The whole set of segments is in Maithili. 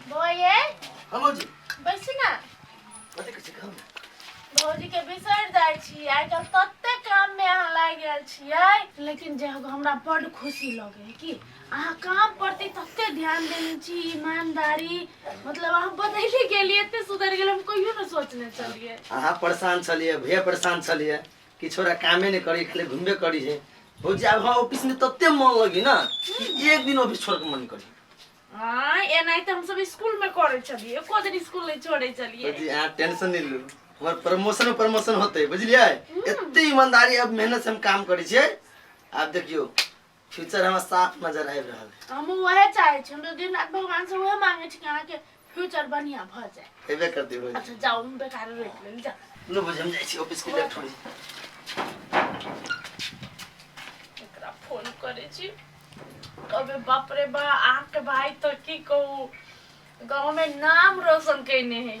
बौआ हाँ भौजी। बैसू ना। कथी कहै छी, कहू ने। भौजी के बिसरि जाइ छी, आइ काल्हि तते काम में अहाँ लागि गेल छियै, लेकिन जे हमरा बड्ड खुशी लगै है कि अहाँ काम प्रति तते ध्यान देने छी, ईमानदारी, मतलब अहाँ बदलि गेलियै, एते सुधरि गेलियै, हम कहियो नहि सोचने छलियै। अहाँ परेशान छलियै, भैया परेशान छलियै कि छोरा कामे नहि करी, खाली घूमबे करी है। भौजी आब हम ऑफिस में तते मन लगी ना कि एक दिन ऑफिस छोड़ के मन नहीं करी। हाँ, एनाहिते हमसब स्कूल में करै छलियै, एको दिन स्कूल नहि छोड़ै छलियै। भौजी अहाँ टेंशन नहीं लू, हमर प्रमोशन में प्रमोशन होते, बुझलियै? एते ईमानदारी अब मेहनत से हम काम करै छियै, आब देखियौ फ्यूचर हमरा साफ नजर आबि रहल है। हमहूँ वएह चाहै छी, हम तऽ दिन राति भगवान से वएह मांगै छी कि अहाँके फ्यूचर बढ़िया भऽ जाए। हेबे करतै भौजी। अच्छा जाउ, हम बेकार रोकि लेली, जाउ। लो भौजी, हम जाइ छी ऑफिस के लेट होइ। एकरा फोन करै छी। अबे बाप रे बा, अहाँके भाई तऽ की कहू, गाँव में नाम रोशन केने है।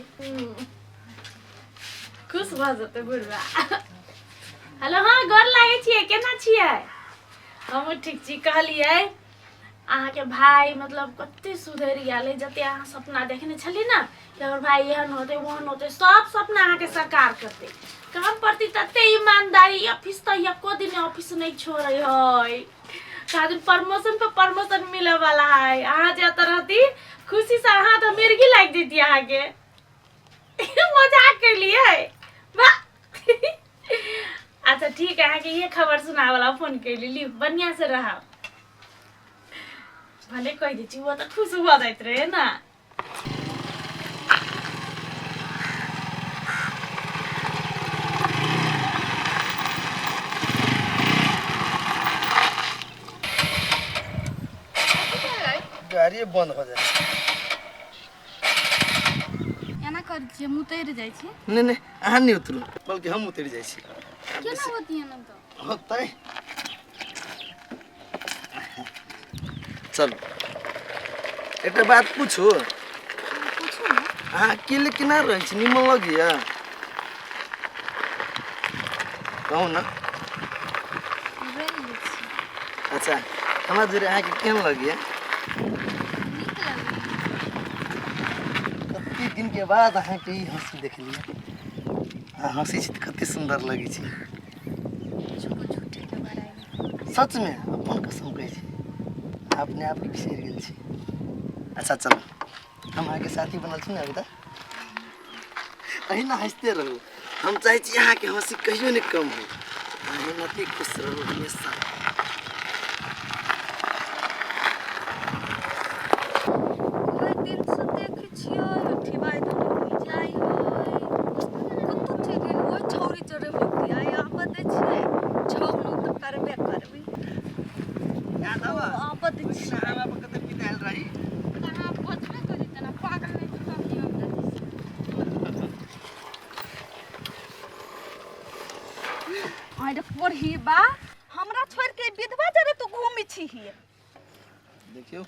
खुश भऽ जेतै बुढ़वा। हेलो, हाँ गोर लागै छियै, केना छियै? हमहूँ ठीक छी। कहलियै अहाँके भाई मतलब कते सुधरि गेल है, जते अहाँ सपना देखने छलियै ने कि हमर भाई एहन होतै ओहन होतै, सब सपना अहाँके साकार करतै। काम प्रति तते ईमानदारी, ऑफिस तऽ एको दिन ऑफिस नहि छोड़ै है, खाली प्रमोशन पर प्रमोशन मिले वाला है। अहाँ जे एतऽ रहती खुशी से अहाँ तऽ मिर्गी लागि जैती अहाँके। मजाक केलियै वाह। अच्छा ठीक है, अहाँके ये खबर सुनावला फोन कैली। लियौ, बढ़िया से रहब। भले कहि दै छी, ओ तऽ खुश भऽ जाइत रहे ने। गाड़ी बंद हो जाए। एना करै छियै, हम उतरि जाइ छी। नहीं नहीं, अहाँ नहीं उतरू, बल्कि हम उतरि जाइ छी। केना होती एना तऽ? होतै, चलू। एकटा बात पूछू? पूछू ने। अहाँ अकेले केना रहै छी, निमन लगैया? कहू ने। रहि लै छी। अच्छा, हमरा जोरे अहाँके केहन लगैया? नीक लगैया। कते दिनके बाद अहाँके ई हँसी देखलियै। अहाँ हँसै छी तऽ कते सुन्दर लगै छै। झूठ झूठे के बड़ाई नहि। सच में अपन कसम कहै छी, अहाँ अपने आपके बिसरि गेल छी। अच्छा चलू, हम अहाँके साथी बनल छी ने अभी तक, अहिना हँसिते रहू। हम चाहै छी अहाँके हँसी कहियो नहि कम हो, अहाँ एनाते खुश रहू हमेशा। ओहि दिन से देखै छियै अथी बाइ दुनू जाइ हइ, कतौ चलि गेल ओहि छौरी जरे होती। आइ आबऽ दै छियै, छौ नु तऽ करबे करबै। याद आवा? आबऽ दै छियै। हमरा पर कते पितायल रही। अहाँ बजबे करी तेना पागल नहि तऽ तब की हम अरे पढ़ी बा, हमरा छोड़ के विधवा जरे तू घूमी छी। देखियौ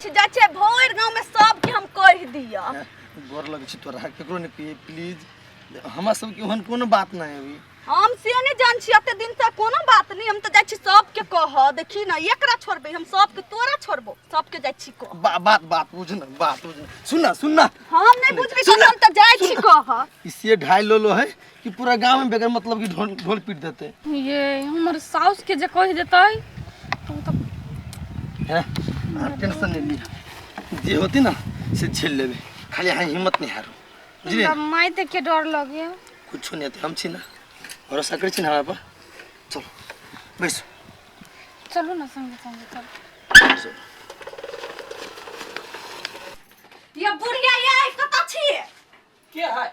जाइ छियै भरि गाँव में सबके हम कहि दिअ। गोर लगै छी तोरा, केकरो नहि पिए प्लीज। हमरा सबके ओहन कोनो बात नहि अभी। हम से नहि जान छी, एते दिन से कोनो बात नहीं। हम तऽ जाइ छी सबके कह, देखी ना एकरा छोड़बै हम सबके, तोरा छोड़बो, सबके जाइ छी कह। बात बात बुझ ना, बात बुझ ना, सुन ना, सुन ना। हम नहीं बुझबै, हम तऽ जाइ छी कह। इससे ढाई लो लो है कि पूरा गांव में बगैर मतलब की ढोल ढोल पीट देते। ये हमर साउस के जे कहि देतै तऽ ओ तऽ है, अहाँ टेंशन नहीं लिअ, जे होती ना से झेल लेबै, खाली अहाँ हिम्मत नहीं हारू, बुझलियै? हमरा माय देख के डर लगे। कुछो नहीं होतै, हम छी ना, भरोसा करै छी ना हमरा पर? चलो बैसू। चलू ना संगे संगे चलू। बैसू। ये बुढ़िया, ये कतऽ छी? के है,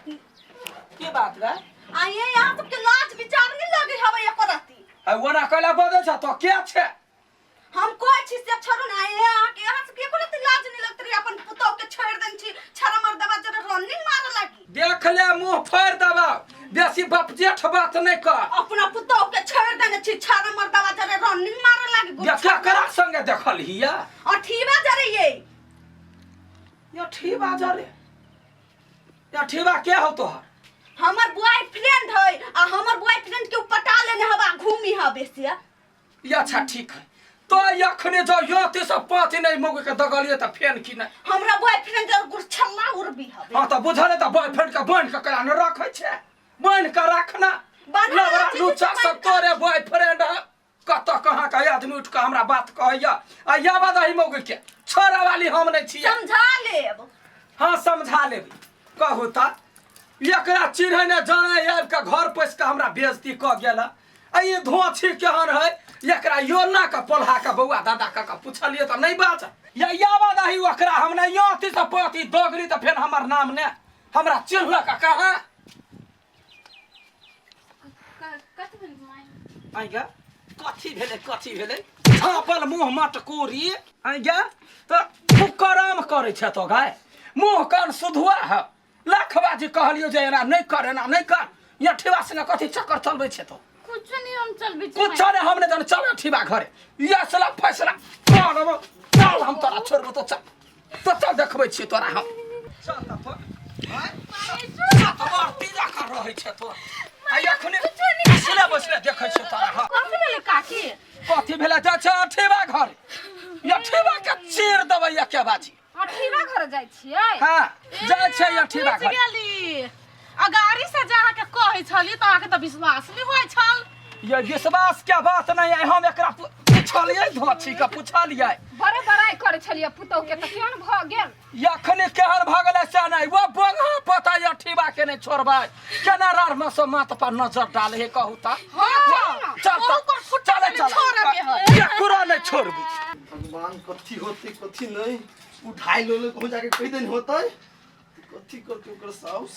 के बात बा? आ ये यहाँ सबके लाज विचार नहीं लगे हवे एको रत्ती। आ ओना कैला बजै छ तो के छै? हम कोई छी से छोड़ू ना, ये अहाँ के यहाँ सबके एको रत्ती लाज नहीं लगत रही, अपन पुतोह के छोड़ देन छी छड़ा मर्दवा जरे रनिंग मारे लागी। देख ले मुंह फाड़ देबा, बेसी बाप जेठ बात नहीं कर। अपना पुतोह के छोड़ देने छी छड़ा मर्दवा जरे रनिंग मारे लागी। देखा करा संगे देखल हिया। अठीवा जरे ये अठीवा जरे, अठीवा के हो तोहर? हमर बॉयफ्रेंड है, आ हमर बॉयफ्रेंड के उ पटा लेने हवा घूमी हवे से। ये अच्छा ठीक है, तो अखने जो यो से पाँच नहीं मौके के दगलिए त फेन की नहीं। हमरा बॉयफ्रेंड के गुरछल्ला उड़बी हबे। हाँ तो बुझल है त बॉयफ्रेंड के बान्हि के करा न रखै छै, बान्हि के रखना बान्हल लबड़ा छै, लुच्चा बान्हि सब तोरे बॉयफ्रेंड है। कतऽ कहाँ के आदमी उठ के हमरा बात कहैया आ याबा दही मौगी के छोड़ा वाली हम नहीं छियै। समझा लेब। हाँ समझा लेब। कहू त एकरा चिन्है ने जानै आबि के घर पैस के हमरा बेइज्जती कऽ गेल। आ ई धोछी केहन है, एकरा योना के पोल्हा के बौआ दादा के पुछलियै तऽ नहि बाज या याबा दही ओकरा हम नहि यो अथी से पाँती दगली तऽ फेर हमर नाम ने हमरा चिन्हलक कहाँ। कथी भेल माय? आइ गे कथी भेलै कथी भेलै झाँपल मुँह मटकोरी। आइ गे तऽ कुकराम करै छै तो गाय मुँह कान सुधुआ है। लाखबाजी कहलियो जे एना नहि कर एना नहि कर, या ठेवा संगे कथी चक्कर चलबै छै तो? कुछ नहीं हम चलबै छी। कुछ नहीं हम नहीं जाने, चल ठेवा घरे या सला फैसला करब चल हम तोरा छोड़बो तो चल तो चल देखबै छियै तोरा हम। चल त तो सात बार तीजा कर रहै छै तो आ एखने बसले बसले देखै छियै तोरा हम। कथी भेलै काकी? कथी भेलै? जा छै ठेवा घर या ठेवा के चीर देबै एके बाजी। अठीवा घर जाइ छियै? हाँ जाइ छै अठीवा बुझि घर। गेली। आ गाड़ी से जे अहाँके कहै छली तऽ अहाँके तऽ विश्वास नहि होइ छल। ये विश्वास के बात नहीं है, हम एकरा पुछलियै धोछी के पुछलियै। बड़े बड़ाई करै छलियै पुतहु के तऽ केहन भऽ गेल? अखने केहन भऽ गेलै से नहि, वो बंगा पता अठीवा के नहि छोड़बै। केना रार में से माथ पर नजर डाले हे कहू त। हाँ, चल त ओकर फुट्टा चल कनि चल छोड़ऽ के है। एकरो नहीं छोड़बी। भगवान कथी होते कथी नहीं उठाई लो कहूँ जाके कहि देन होते कथी करते ओकर साउस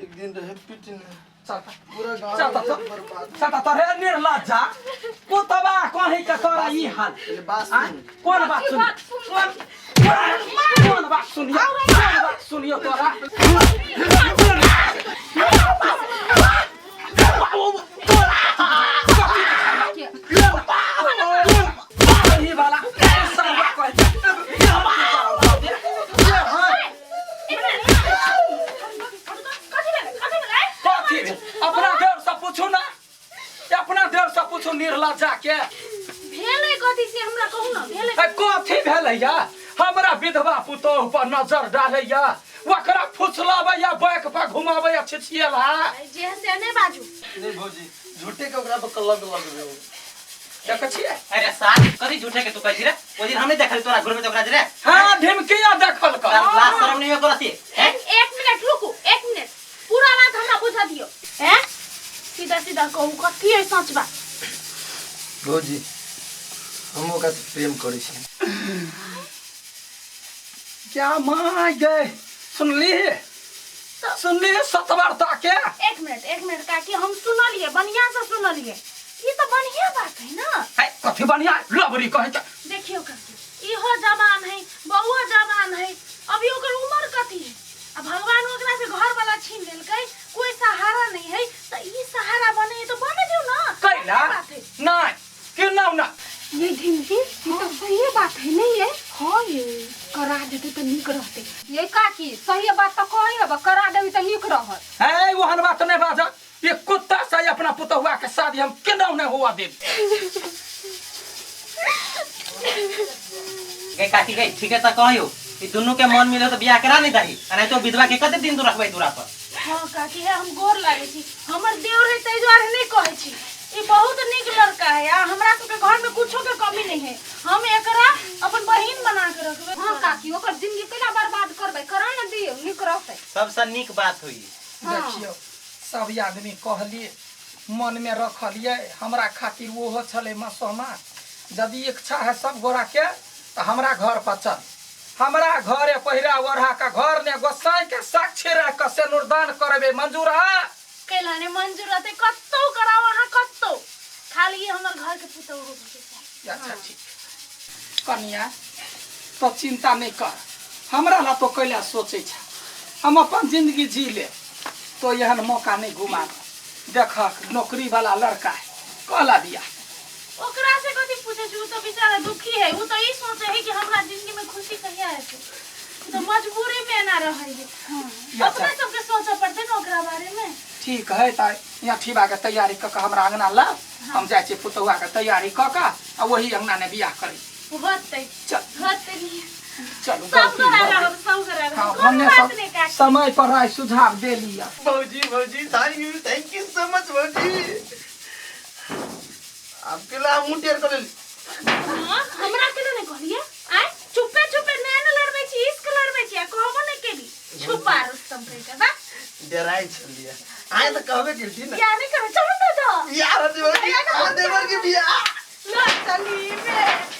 एक दिन रहे पिटने चल त पूरा गाँव चल त बर्बाद। चल त तोरे निर्लज्जा कुतबा कहीं के तोरा ई हाल। पहले बात आँय? सुन। कोन बात सुन? कोन कोन बात सुनियो? कोन बात सुनियो तोरा? ई वाला सरवा कहै छै। कथी भेलै कथी भेलै? कथी भेल? अपना देर से पूछू ना, अपना देर से पूछू निर्लज्जा के। भेलै कथी से हमरा कहू ना भेलै। ए, कथी भेलैया? हमरा विधवा पुतोह पर नजर डालैया, ओकरा फुसलाबैया, बैक पर घुमाबैया छिछिएला। जे से नहि बाजू। नहीं भौजी झूठे के ओकरा पर कलंक लगबे। देखै छियै? अरे साथ कथी झूठे के तू कहै छी रे? ओइ दिन हम नहीं देखली तोरा घर में तो ओकरा जे रे। हाँ ढिमकिया देखल कर। तोरा लाज शरम नहीं हो तोरा से? हैं? एक मिनट रुकू, एक मिनट पूरा बात हमरा बुझा दियो। हैं सीधा सीधा कहू कथी है सच बात? भौजी हम ओकरा से प्रेम करै छी। क्या माय गे सुनली सुनली सतवार ताके। एक मिनट काकी हम सुनलिए बढ़िया से सुनलिए। ई तो बढ़िया बात है ना। है कथी बढ़िया लबरी कहै छै। देखियो काकी इहो जवान है बउओ जवान है, अभी ओकर उम्र कथी है आ भगवान ओकरा से घर वाला छीन लेलकै, कोई सहारा नहीं है त ई सहारा बने तो बने दियो ना। कैला बढ़िया बात है। नहीं केना ना। ये ढिमकी ई तो सही बात है नहीं ये? हाँ ये करा देते तो नीक रहते। ये काकी सही बात तो कही अब करा देबी तो नीक रहत। है ओहन बात नहीं बाजा, ये कुत्ता से अपना पुतहुआ के शादी हम केना नहीं हुआ देब। गई काकी गई ठीक है तो कहियो ई दुनू के मन मिले तो बियाह करा नहीं दही, आ नहीं तो विधवा के कते दिन तू रखबै दूरा पर? हाँ काकी है हम गोर लागे छी, हमर देवर है तै दुआरे नहीं कहै छी। ई बहुत नीक लड़का है आ हमरा सबके घर में कुछो के कमी नहीं है, हम एकरा अपन बहिन बना के रखबै। हाँ काकी ओकर जिंदगी केना बर्बाद करबै, करा न दियौ नीक रहतै। सबसे नीक बात होई। देखियो सब आदमी कहलिए मन में रखलिए हमरा खातिर ओहो छलै मसोमा। यदि इच्छा है सब गोरा के तो हमरा घर पर चल, हमरा घरे पहिरा ओढ़ा के घर ने गोसाई के साक्षी रह के सिनुरदान करबे। मंजूर है? कैला ने मंजूर रहते कतौ कराओ अहाँ कतौ, खाली हमर घर के पुतहु होबे के चाही। अच्छा ठीक कनिया तो चिंता नहीं कर, हमरा ला तो कैला सोचे छ, हम अपन जिंदगी जी ले तो एहन मौका नहीं घुमा। देखक नौकरी वाला लड़का है कहला दिया ओकरा से कथी पूछे छी, उ तो बेचारा दुखी है, उ तो ई सोचे है कि हमरा जिंदगी में खुशी कहिया आएत, तो मजबूरी में ना रहे है। अपने सबके सोचे पड़ते ना ओकरा बारे में। ठीक है त यहाँ ठीबा के तैयारी क के हमरा अंगना ला, हम जाइ छी पुतहुआ के तैयारी कऽ कऽ आ वही अंगना ने बियाह करी। होतै। चल। होतै। चलू। सब गलती गोरा भऽ गेल। रहब, सब गोरा रहब। हाँ, कोनो हमने बात सब नहि काकी। समय पर राय सुझाव दे लिया। भौजी भौजी thank you so much भौजी, आपके ला हम टेर कर लेली। हाँ, हमरा केना नहि कहलियै? आँय, चुपे चुपे नैन लड़बै छी, इश्क लड़बै छी, आ कहबो नहि केली। छुपा रुस्तम कहि कऽ, बा। डराइ छलियै, आय तऽ कहबे केलखिन ने। बियाह नहि करबै, चलू तऽ। बियाह होतै भौजी, अहाँ देवर के बियाह। लऽ चली बे।